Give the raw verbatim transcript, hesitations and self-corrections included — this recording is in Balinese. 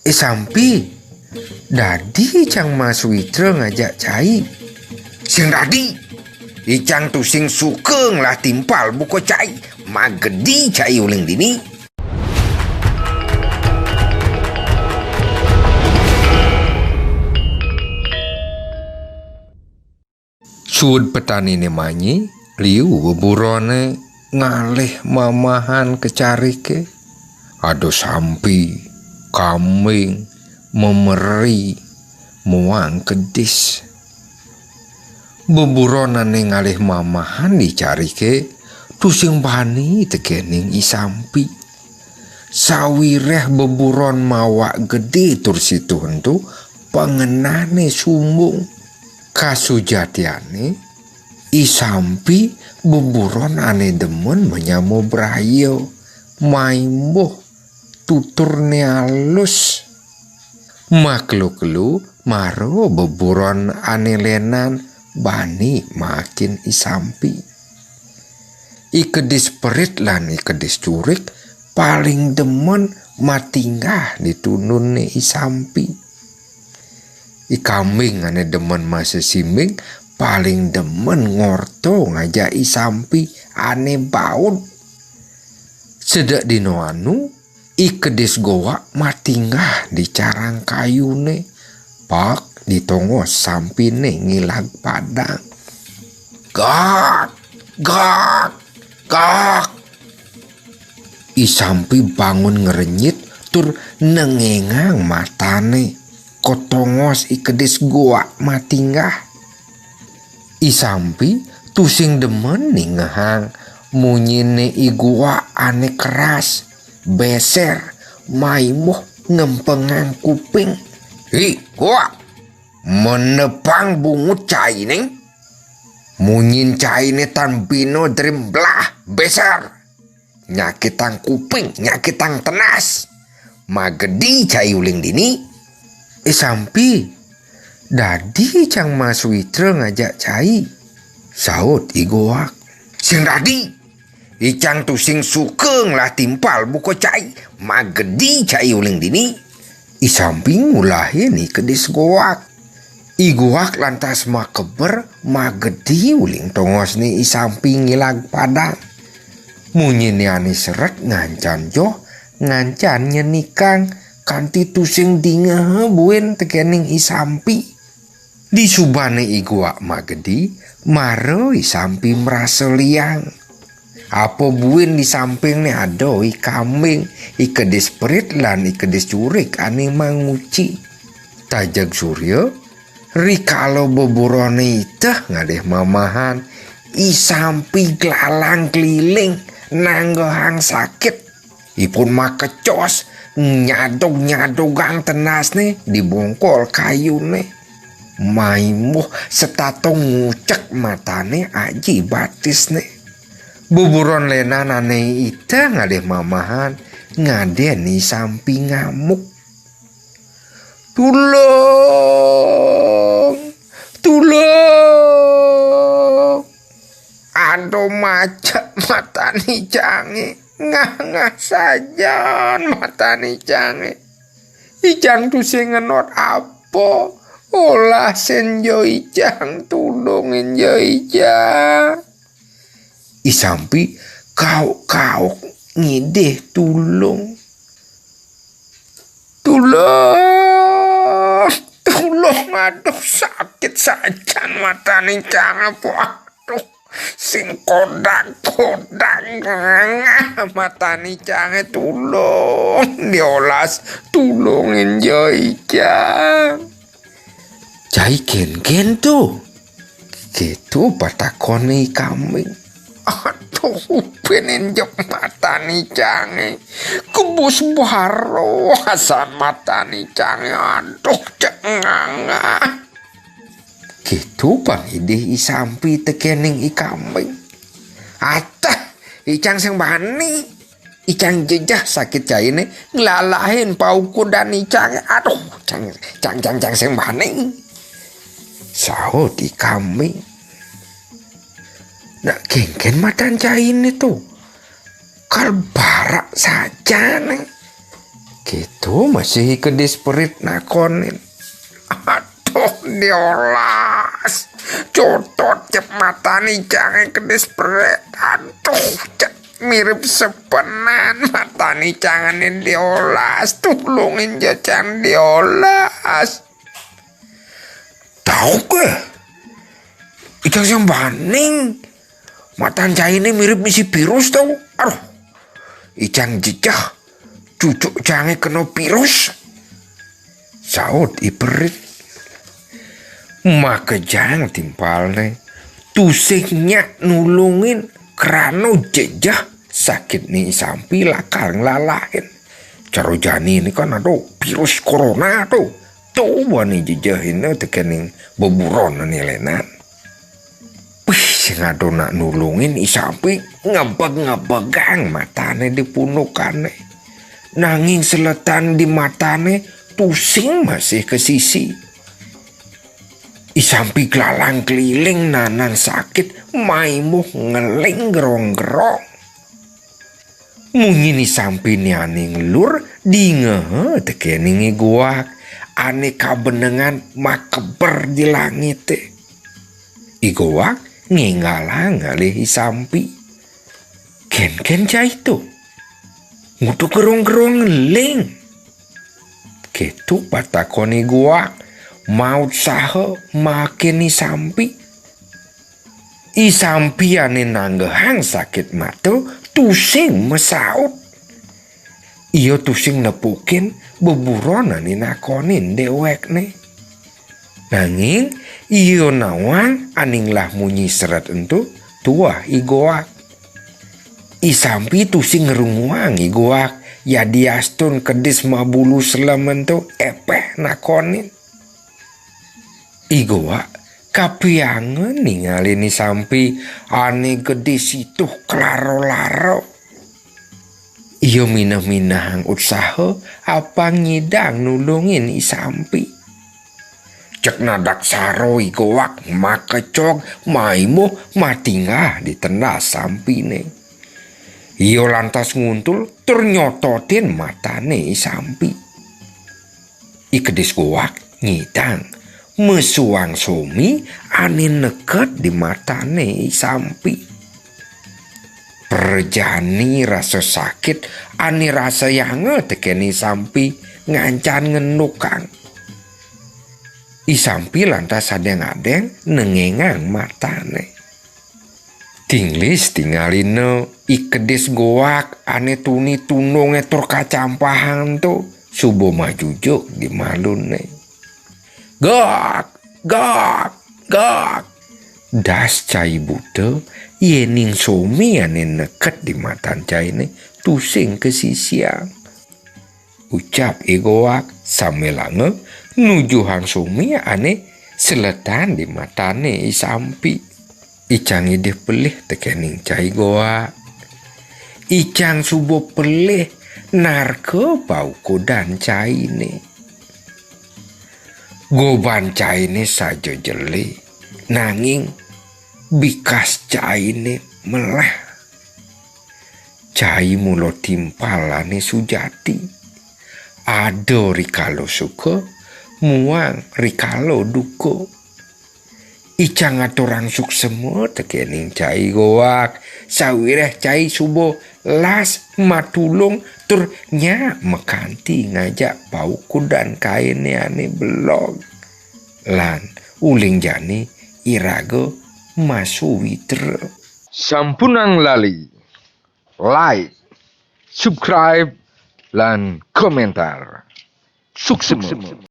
"Eh, Sampi, dadi cang masuitra ngajak cai?" "Sing dadi. Icang tusing suka ngelah timpal buka cai. Magedi cai uling dini." Suud petaniné manyi, liu beburoné ngalih mamahan ka cariké. Ada sampi, kambing, memeri, muang kedis. Beburon ané ngalih mamahan di cariké tusing bani tekéning I Sampi. Sawiréh beburon mawak gedé tur situhun tu pangenané sumbung. Kasujatiané, I Sampi beburon ané demen manyama braya, maimbuh, tuturné alus. Makelo-kelo mara beburon ané lénan bani maakin I Sampi. I Kedis Perit lan I Kedis Curik paling demen matinggah di tundunné I Sampi. I Kambing ané demen masesimbing paling demen ngorta ngajak I Sampi ané baud. Sedek dina anu, I Kedis Goak matinggah di carang kayuné, pak di tongos sampiné ngilag padang. "Gak, gak, gak!" I Sampi bangun ngrenyit tur nengéngang matané ka tongos I Kedis Goak matinggah. I Sampi tusing demen ningehang munyiné I Goak ané keras, bésér, maimbuh ngempengang kuping. "Hi, Goak, menepang bungut cainé. Munyin cainé tan bina drim blah, bésér. Nyakitang kuping, nyakitang tenas. Magedi cai uling dini." "Eh, Sampi, dadi cang masuitra ngajak cai?" saut I Goak. "Sing dadi. Icang tusing suka ngelah timpal buka cai. Magedi cai uling dini." I Sampi ngulahin I Kedis Goak. I Goak lantas makeber magedi uling tongosné I Sampi ngilag padang. Munyiné ané seret ngancan joh, ngancan nyenikang, kanti tusing dingeha buin tekéning I Sampi. Disubané I Goak magedi, mara I Sampi marasa liang. Apa buin di sampingné ada I Kambing, I Kedis Perit lan I Kedis Curik ané manguci. Tajeg surya, rikala beburoné iteh ngalih mamahan, I Sampi glalang kliling nanggehang sakit. Ipun makecos nyadog-nyadogang tenasné di bongkol kayuné. Maimbuh setata ngucek matané aji batisné. Beburon lénan ané iteh ngalih mamahan ngadén I Sampi ngamuk. "Tulung! Tulung!" Aduh, macek matan icangé, ngah-ngah sajan matan icangé. Icang tusing ngenot apa? Olah sing ja icang, tulungin ja icang. I Sampi kauk-kauk ngidih tulung. "Tulung! Tulung! Aduh, sakit sajan matan icangé. Aduh, sing kodak-kodak ngah matan icangé. Tulung, diolas, tulungin ja icang." "Cai kénkén to?" kéto patakoné I Kambing. "Aduh, upin injep matan icangé. Kebus baro asan matan icangé. Aduh, cek ngangah." Kéto pang idih I Sampi tekéning I Kambing. "Atah, icang sing bani. Icang jejeh sakit cainé nglalahin paukudan icangé. Aduh, cang, cang, cang, cang sing bani," saut I Kambing. "Nak kénkén matan cainé to? Kal barak sajan." Gitu masih kedis perit nakonin. Aduh, diolas. Cotot cep matané Icangé kedis perit. Aduh, cek mirip sepenan matané Icangané diolas. Tulungin ja Cang diolas. Tahu ke? Icang sing baning. Matan cainé mirip misi virus tau. Aduh. Icang jejeh. Cucuk Cangé kena virus. Saut i perit. Makejang timpalné. Tusing nyak nulungin krana jejeh sakitné I Sampi lakar nglalahin. Cara jani ini kan ada virus corona tuh. Tuh bani jejehinné tekening beburon ané lénan. Wih, sing ada nak nulungin I Sampi ngebeg-ngebegang matané di pundukané. Nanging seletan di matané tusing masih ke sisi. I Sampi glalang keliling nanan sakit maimuh ngeling gerong-gerong. Munyin I Sampiné ané ngelur dingeh tekening I Goak ané kabenengan makeber di langité. I Goak ngénggalang ngalih I Sampi. Kénkén cai to? Ngutuk gerong-gerong ngeling. Kéto patakon I Goak maut saha makin I Sampi. I Sampi ané nanggehang sakit mata tusing masaut. Ia tusing nepukin beburon ané nakonin déwékné. Nanging ia nawang ané ngelah munyi seret ento tuah I Goak. I Sampi tusing ngrunguang I Goak, yadiastun kedis mabulu selem ento epeh nakonin. I Goak kapiangan ningalin I Sampi ané gedé situh klaro-laro. Ia mineh-minehang utsaha apang nyidang nulungin I Sampi. Cek nadaksara I Goak makecog maimuh matinggah di tendas Sampiné. Ia lantas nguntul tur nyototin matané I Sampi. I kedis Goak nyidang mesuang somi ané neket di matané I Sampi. Prajani rasa sakit ané rasayanga tekening I Sampi ngancan ngendukang. I Sampi lantas adéng-adéng nengéngang matané. Tinglis tingalina I kedis Goak ané tuni tundungé tur kacampahang to suba majujuk di maluné. Goak, Goak, Goak. Das cai buta, yéning somi ané neket di matan cainé tusing kasisiang. Ucap I Goak sambilanga nujuhang somi ané seletan di matané I Sampi. Icang idih pelih tekening cai Goak. Icang suba pelih narka paukudan cainé. Goban cainé saja jelé, nanging bikas cainé melah. Cai mula timpal ané sujati. Ada rikala suka, muang rikala duka. Icang ngaturang suksema tekening cai Goak, sawiréh cai suba las matulung tur nyak makanti ngajak paukudan kainé ané belog. Lan uling jani iraga masawitra. Sampunang lali like, subscribe, lan komentar. Suksema.